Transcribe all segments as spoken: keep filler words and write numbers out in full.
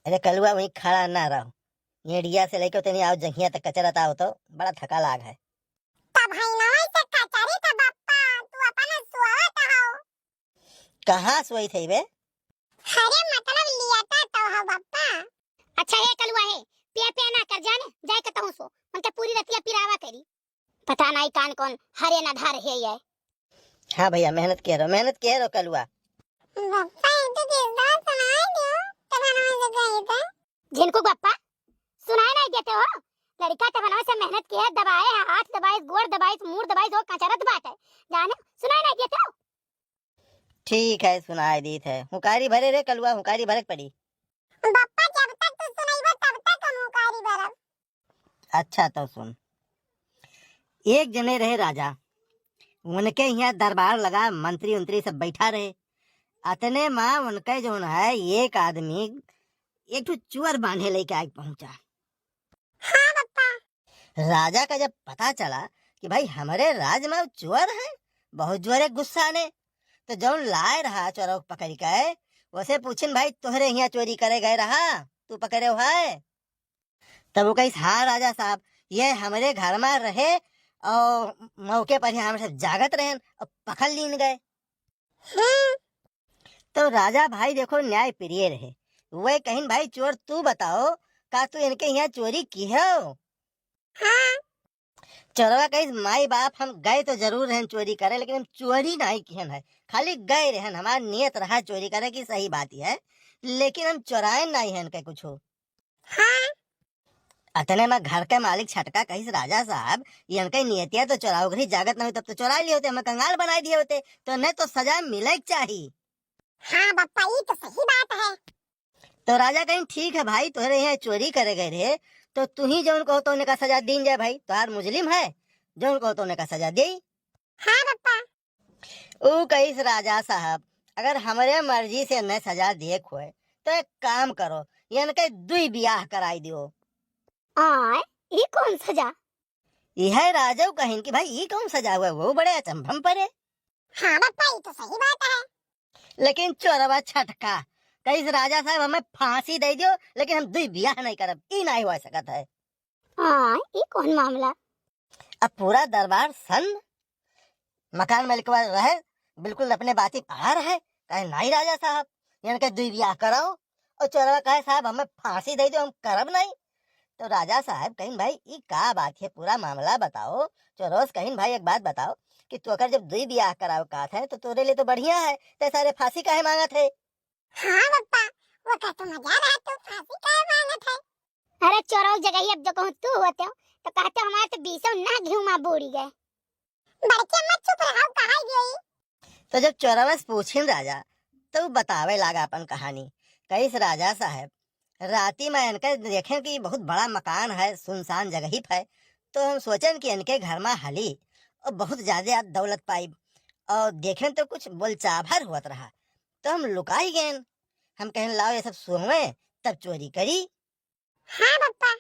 अरे कलुआ, वहीं खड़ा ना रहो, एड़िया से लेके तनी आओ जंघिया तक कचरत आओ तो, बड़ा थका लाग है। तब है ना ऐसे कचरी तो बप्पा, तू अपने सोवत हो। कहाँ सोई थे बे? अरे मतलब लियाता तो हो बप्पा। अच्छा हे कलुआ हे, पिया पिया ना कर जाने, जाए के तहूँ सो, उनके पूरी रतिया पिरावा करी। पता नहीं कान कौन हरे ना धार है ये। हाँ भैया, मेहनत के रहो, मेहनत के रहो कलुआ। बप्पा, एक तो किस्सा सुनाई दियो, तब हम ऐसे कही थे। झिनकू बप्पा, सुनाई नहीं देते हो? लड़का तब हम ऐसे मेहनत किया, दबाए है, हाथ दबाए, गोड़ दबाए, मूड़ दबाए, जो कचरत बात है, जाने सुनाई नहीं देते हो? ठीक है, सुनाई दीत है। हुकारी भरे रे कलुआ, हुकारी भरे के पड़ी। बप्पा, जब तक तू सुनाइबा, तब तक हम हुकारी भरब। अच्छा तो सुन, एक जने रहे राजा, उनके यहाँ दरबार लगा, मंत्री उंत्री सब बैठा रहे। अतने मा उनके जौन है, एक आदमी, एक ठो चोर बांधे लेके आके पहुंचा। हाँ बप्पा। राजा का जब पता चला कि भाई हमरे राज में चोर है, बहुत जोरे गुस्सा ने, तो जौन लाए रहा चोरवा के पकड़ के, वसे पूछिन, "भाई तोहरे यहाँ चोरी करे गए रहा, तू पकड़े हो है?" तब वो कहिस, "हाँ राजा साहब, ये हमरे घर में रहे और मौके पर ही हम सब जागत रहेन और पकड़ लीन गए।" हम्म। तो राजा भाई देखो न्याय प्रिय रहे, वे कहिन, "भाई चोर तू बताओ, का तू इनके यहाँ चोरी किहो?" हाँ। चोरवा कहिस, "माई बाप हम गए तो जरूर रहन चोरी करे, लेकिन हम चोरी नहीं किहन है, खाली गए रहन, हमार नियत रहा चोरी करे की, सही बात ही है, लेकिन हम चोराए नहीं है इनके कुछ।" हाँ। अतने में घर के मालिक छटका कहिस, "राजा साहब, ये इनके नियतिया तो चोराओ घरी जागत नहीं, तब तो चोरा लिए होते, हमें कंगाल बनाए दिए होते, तो इन्हें तो सजा मिले के चाही।" हाँ बप्पा, ये तो सही बात है। तो राजा कहिन, "ठीक है भाई, तोहरे यहाँ चोरी करे गए रहे, तो तू ही जौन कहो तौने का सजा दीन जाए भाई, तोहार मुजलिम है, जौन कहो तौने का सजा दे।" हाँ बप्पा। ऊ कहिस, "राजा साहब, अगर हमरे मर्जी से न सजा देख होए, तो एक काम करो, इनके दुई बियाह कराई दियो।" आय, ई कौन सजा? इहे राजउ कहिन कि भाई, ई कौन सजा हुआ? वो बड़े अचंभम परे। हाँ बप्पा, ई तो सही बात है। लेकिन चोरवा छटका कहिस, "राजा साहब, हमें फांसी दे दियो, लेकिन हम दुई बियाह नहीं करब, ई नहीं हो सकत है।" हाँ, ई कौन मामला? अब पूरा दरबार सन्न, मकान मालिकवा रहे, बिल्कुल अपने बाती पे अड़ा रहे, कहे, "नहीं राजा साहब, इनके दुई बियाह कराओ।" और चोरवा कहे, "साहब, हमें फांसी दे दो, हम करब नहीं।" तो राजा साहब कहिन, "भाई, ई का बात है, पूरा मामला बताओ।" चोरवा से कहिन, "भाई, एक बात बताओ कि तू अगर जब दुई बियाह कराओ कहत है, तो तोरे लिए तो बढ़िया है, ते सारे फांसी काहे मांगत है?" हाँ बप्पा, वो का तो मजा रहा, तू फांसी काहे मांगत है? अरे चोरवा जगह ही अब जो कहूँ तू होते हो, तो कहते हो, "हमारे तो बीसों ना घिउ मा बूड़ी गए।" बड़की अम्मा चुप रहो, कहाँ गई? तो जब चोरवा से पूछिन राजा, तो ऊ बतावे लागा अपन कहानी। कहिस, "राजा साहब, राती में इनके देखें कि बहुत बड़ा मकान है, सुनसान जगह ही पे, तो हम सोचेन कि इनके घर में हली और बहुत ज्यादा दौलत पाइब, और देखें तो कुछ बोलचाभर होत रहा, तो हम लुकाई गएन। हम कहेन, 'लाओ ये सब सोवे, तब चोरी करी।'" हाँ बप्पा।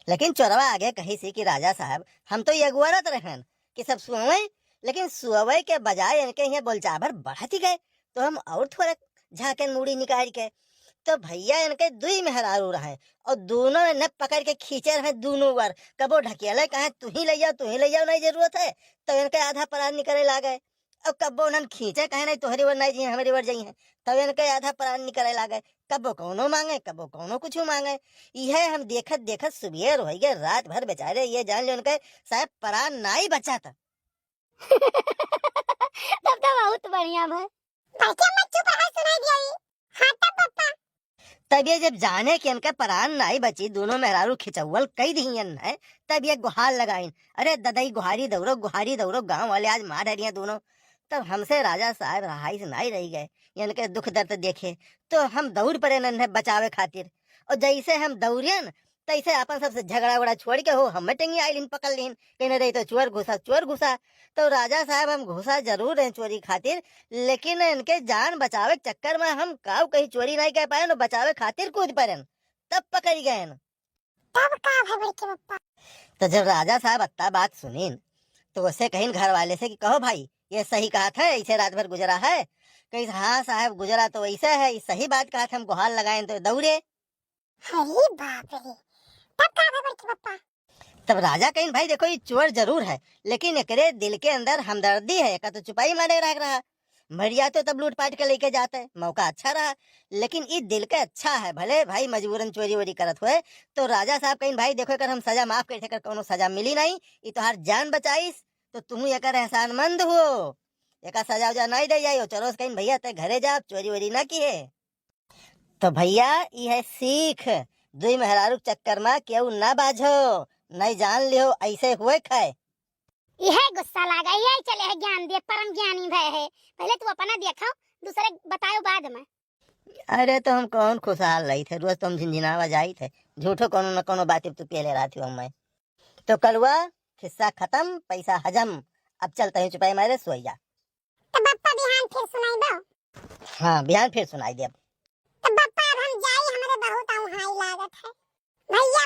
लेकिन चोरवा आगे कहिस कि, "राजा साहब, हम तो ये अगुआरत रहन कि सब सोवे, लेकिन सोवे के बजाय इनके यहाँ बोलचाभर बढ़त ही गए, तो हम और थोड़ा झाँकेन मूड़ी निकाल के।" तो भैया, इनके दुई मेहरारू रहे और दोनों इन्हें पकड़ के खींचे रहे, दोनों वर, कबो ढकेले कहे, "तू ही ले जाओ, तू ही ले जाओ, नहीं जरूरत है," तो इनके आधा परान निकले लागे। अब कब्बो उन्हन खींचे कहे, "नहीं, तोहरी ओर नहीं जइहें, हमरी ओर जइहें।" तब इनके आधा प्राण निकले लागे, कब्बो कौनो मांगे, कब्बो कौनो कुछ मांगे। इहे हम देखत देखत सुबेर होइ गए, रात भर बेचारे ये जान ले उनके शायद प्राण नाई बचा था। तब तो बहुत बढ़िया भाई। बड़की अम्मा चुप रहा, सुनाई दिया ये। हाँ तब पप्पा। तब ये जब जाने कि इनका प्राण नाई बची, दोनों मेहरारू खिंचौल कई दिहियन है, तब ये गुहार लगाइन, "अरे ददई गुहारी दौड़ो, गुहारी दौड़ो, गाँव वाले आज मार डरिया दोनों।" तब हमसे राजा साहब रहाइश नाई रही गए, इनके दुख दर्द देखे, तो हम दौड़ पड़े इन्हें बचावे खातिर। और जैसे हम दौड़ियन, तैसे अपन सबसे झगड़ा उगड़ा छोड़ के हो, हमें टेंगी आइलिन पकड़ लीन, कहने रही तो चोर घुसा, चोर घुसा। तो राजा साहब हम घुसा जरूर रहे चोरी खातिर, लेकिन इनके जान बचावे के चक्कर में हम काऊ कहीं चोरी नहीं कर पाए, बचावे खातिर कूद पड़ेन, तब पकड़ गए। तब का भा बड़के पप्पा? तो जब राजा साहब अत्ता बात सुनीन, तो उसे कहिन घर वाले से कि, "कहो भाई, ये सही कहा था, ऐसे रात भर गुजरा है?" कहिस, "हाँ साहब, गुजरा तो वैसे है, ये सही बात कहा था, हम गुहार लगाए तो दौड़े।" अरे बाप रे, तब का भय बड़के पप्पा? तब राजा कहिन, भाई देखो, ई चोर जरूर है, लेकिन एकरे दिल के अंदर हमदर्दी है, एका तो चुपाई मारे रह रहा। मर जाते तब लूट पाट के लेके जाते, मौका अच्छा रहा, लेकिन ई दिल के अच्छा है, भले भाई मजबूरन चोरी वोरी करत होए। तो राजा साहब कहिन, भाई देखो, एकर हम सजा माफ कर, एकर कौनो सजा मिली नहीं, ई तोहार जान बचाइस, तो तुहू एकर एहसानमंद हो, एका सजा उजा नहीं दे जाई। चलो कहिन, भैया ते घरे जा, चोरी वोरी ना किहे। तो भैया, ई है सीख, दुई मेहरारू के चक्कर में केहू ना बाझो, नहीं जान लियो, ऐसे हुए खाए। इहे गुस्सा लागा, इहे चले है ज्ञान दिए, परम ज्ञानी भय है। पहले तू अपना देखो, दूसरे बतायो बाद में। अरे, तो हम कौन खुशहाल रही थे, रोज तो हम झिनझिनावा जाई थे, झूठो कोनो न कोनो बात तू पेले रहती हो हमें। तो कलुआ, खिस्सा खत्म, पैसा हजम, अब चलते हैं चुपाई मारे सोई जा। तो बप्पा बिहान फिर सुनाई दो। हाँ, बिहान फिर सुनाई देब। तो बप्पा अब हम जाई, हमरे बहुत औहाई लागत है। भैया